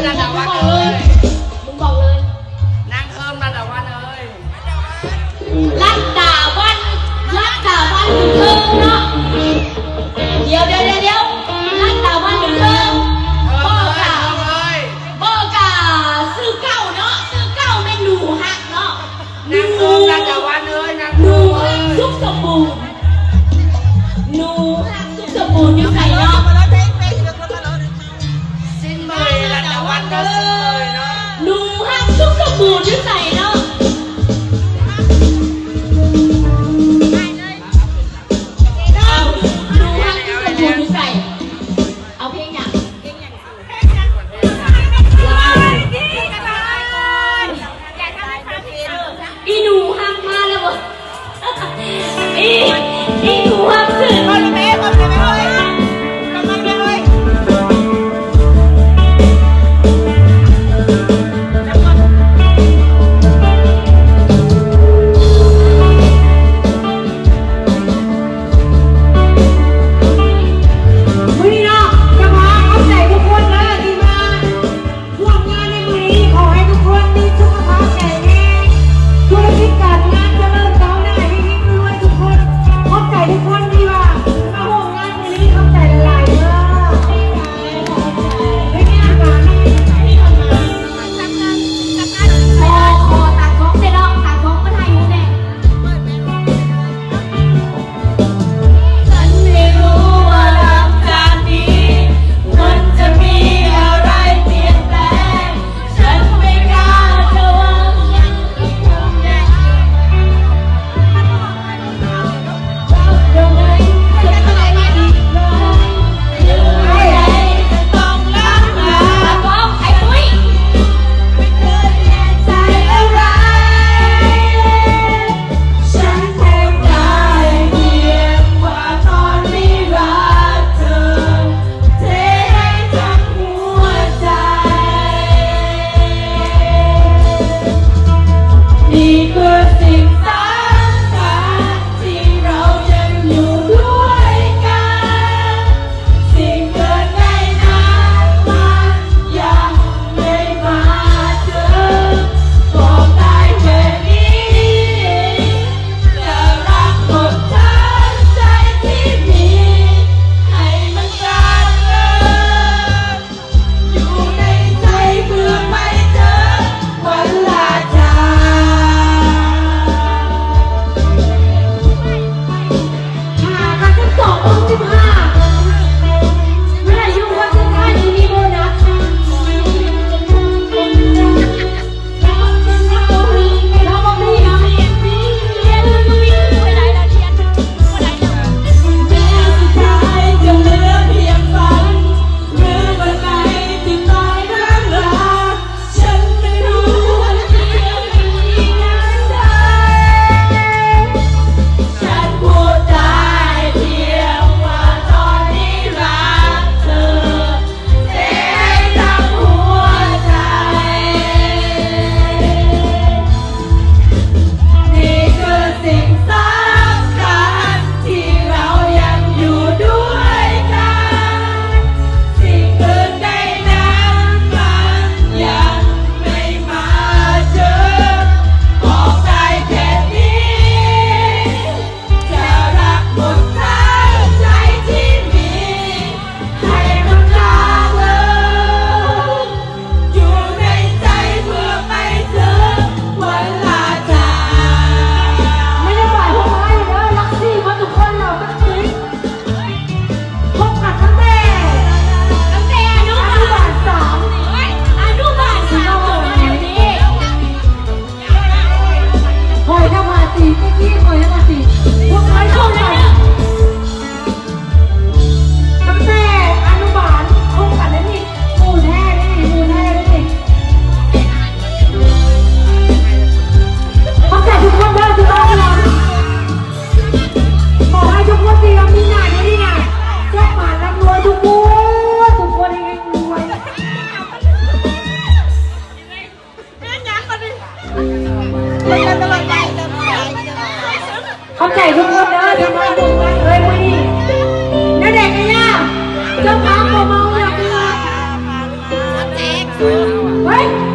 ລັດດາວັນເອີຍ ມຶງບອກເລີຍ ນາງເອີມ ລັດດາວັນເອີຍ ລັດດາວັນ ລັດດາວັນເອີມເນາະ ດຽວ ດຽວ ດຽວ ລັດດາວັນເອີມ ເອີມ ບໍ່ກະ ເອີມເອີຍ ບໍ່ກະຊື່ເກົ່າເນາະ ຊື່ເກົ່າແມ່ນໜູຮັກເນາະ ນາງເອີມ ລັດດາວັນເອີຍ ນາງເອີມ ໜູຮັກສຸກສົມບູນ ໜູຮັກສຸກສົມບູນຢູ່ໃສເນາະ? ຊິນເມີຍ ລັດດາວັນເນາະ ຊິນເມີຍເນາະ ໜູຮັກສຸກສົມບູນຢູ່ໃສເນາະ? ເອົາ ໜູຮັກສຸກສົມບູນຢູ່ໃສ? ເອົາເພງຫຍັງ? ເພງຫຍັງ? ອີ່ໜູຮັກມາແລ້ວບໍ່? ອີ່ ອີ່ໜູຮັກເກີດມາແລ້ວແມ່ ເຂົ້າໄປແມ່ເອີຍ ເຂົ້າມາແມ່ເອີຍ.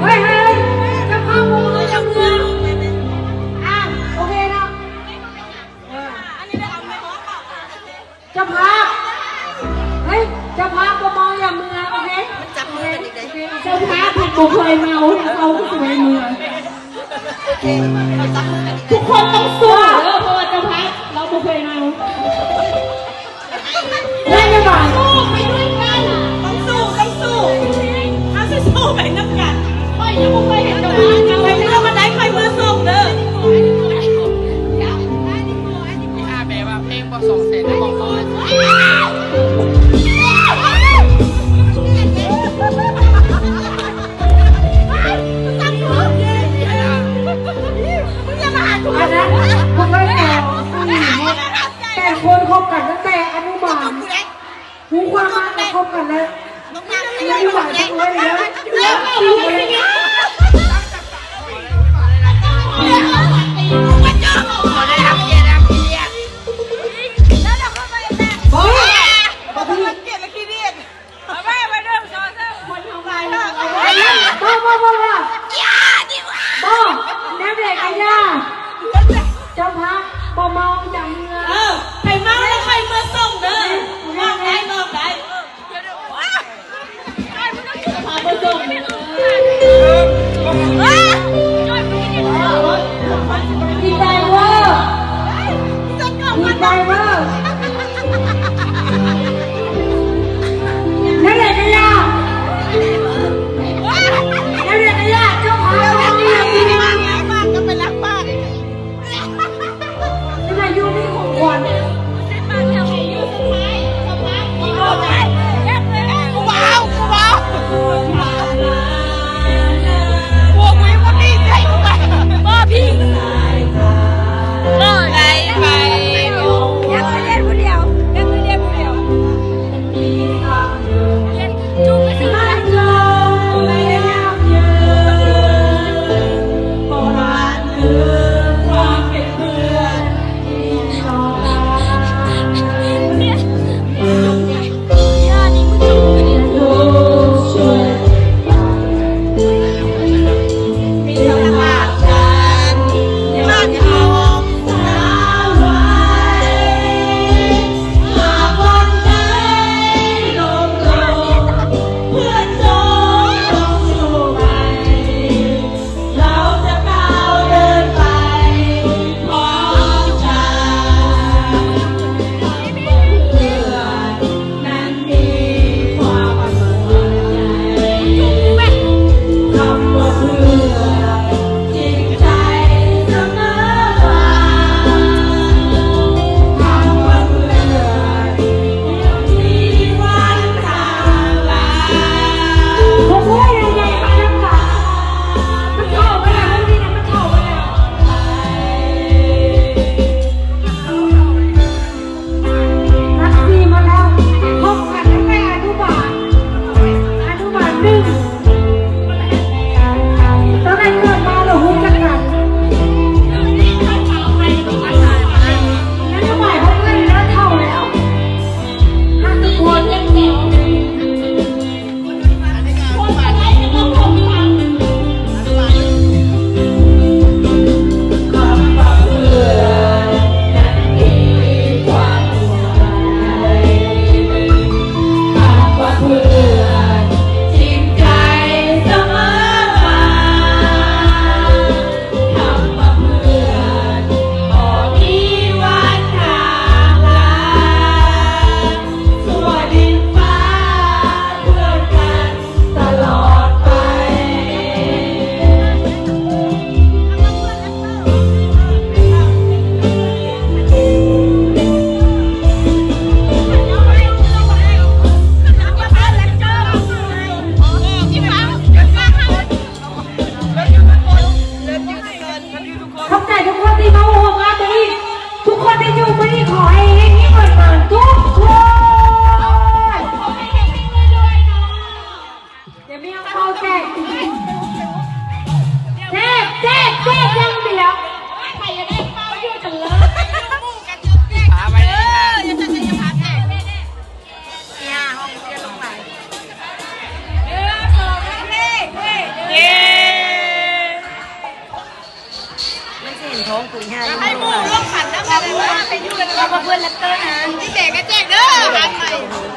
ເຮີ້ຍ ເຮີ້ຍ ເຈົ້າພາບບໍ່ເອົາຢ່າເມືອ ອ່ະ ໂອເຄເນາະ ເອີ ເຈົ້າພາບ ເຮີ້ຍ ເຈົ້າພາບບໍ່ເມົາຢ່າເມືອ ໂອເຄ ເຈົ້າພາບເພິ່ນບໍ່ເຄີຍເມົາ ເຮົາກໍຊິໄດ້ເມືອ ທຸກຄົນຕ້ອງສູ້ເດີ ເພາະວ່າເຈົ້າພາບລາວບໍ່ເຄີຍເມົາ. ໄດ້ແລ້ວຫວາ? ສູ້ໄປດ້ວຍກັນ ຕ້ອງສູ້ ຕ້ອງສູ້ ເຮົາຊິສູ້ໄປນຳກັນ ຂ້ອຍຍັງບໍ່ເຄີຍເຫັນເຈົ້າວ່າ ໄປເມືອບັນໄດ ຂ້ອຍເມືອສົ່ງເດີ ມີຫ້າແບບວ່າເພງບໍ່ສອງແສນບໍ່ພໍ ອັນນັ້ນ ພວກເຮົາແປດຄົນຄົບກັນຕັ້ງແຕ່ອະນຸບານ ຮູ້ຄວາມມາກກໍຄົບກັນແລ້ວ ອະນຸບານຈັກໜ້ອຍເດີ ບໍ່ ບໍ່ ບໍ່ ບໍ່ ບໍ່ ບໍ່ ແນວໃດກະຢ່າ ເຈົ້າພາບບໍ່ເມົາຈຳເມືອ ເອີ ໃຜເມົາແລ້ວຄ່ອຍເມືອສົ່ງເດີ ບອກໄດ້ ບອກໄດ້ ພາເມືອສົ່ງ ດີໃຈເວີ ດີໃຈເວີ ແນວໃດກະຢ່າ ແນວໃດກະຢ່າ ເຈົ້າພາບ ຊິມາຢູ່ມີຂອງຂວັນ ລັກຊີໝົດແລ້ວ ຄົບກັນຕັ້ງແຕ່ອະນຸບານ ອະນຸບານໜຶ່ງ ຕັ້ງແຕ່ເກີດມາລະຮູ້ຈັກກັນ ນະໂຍບາຍຂອງເອື້ອຍເລີ່ມເຖົ້າແລ້ວ ຮັກທຸກຄົນ. ຂອບໃຈທຸກຄົນທີ່ມາຮ່ວມງານມື້ນີ້ ທຸກຄົນທີ່ຢູ່ມື້ນີ້ ຂໍໃຫ້ເຮັງໆ ໝານໆ ທຸກຄົນ ດຽວມີເອົາເປົາແຈກ ແຈກ ແຈກ ແຈກຢ່າງດຽວ ໃຜຢາກໄດ້ເປົາຢູ່ຈັ່ງເລີຍ ພາໄປເລີຍ ເອີ ຢ່າຈັດໃຈ ຢ່າພາແຈກ ເອີ ເອີ ເອີ ເອີ ໃຫ້ໝູ່ລວມກັນນຳກັນເລີຍ ວ່າໄປຢູ່ນຳເພິ່ນແລັບເຕີນະ ຊິແຈກກໍແຈກເດີ ອາຫານໃໝ່.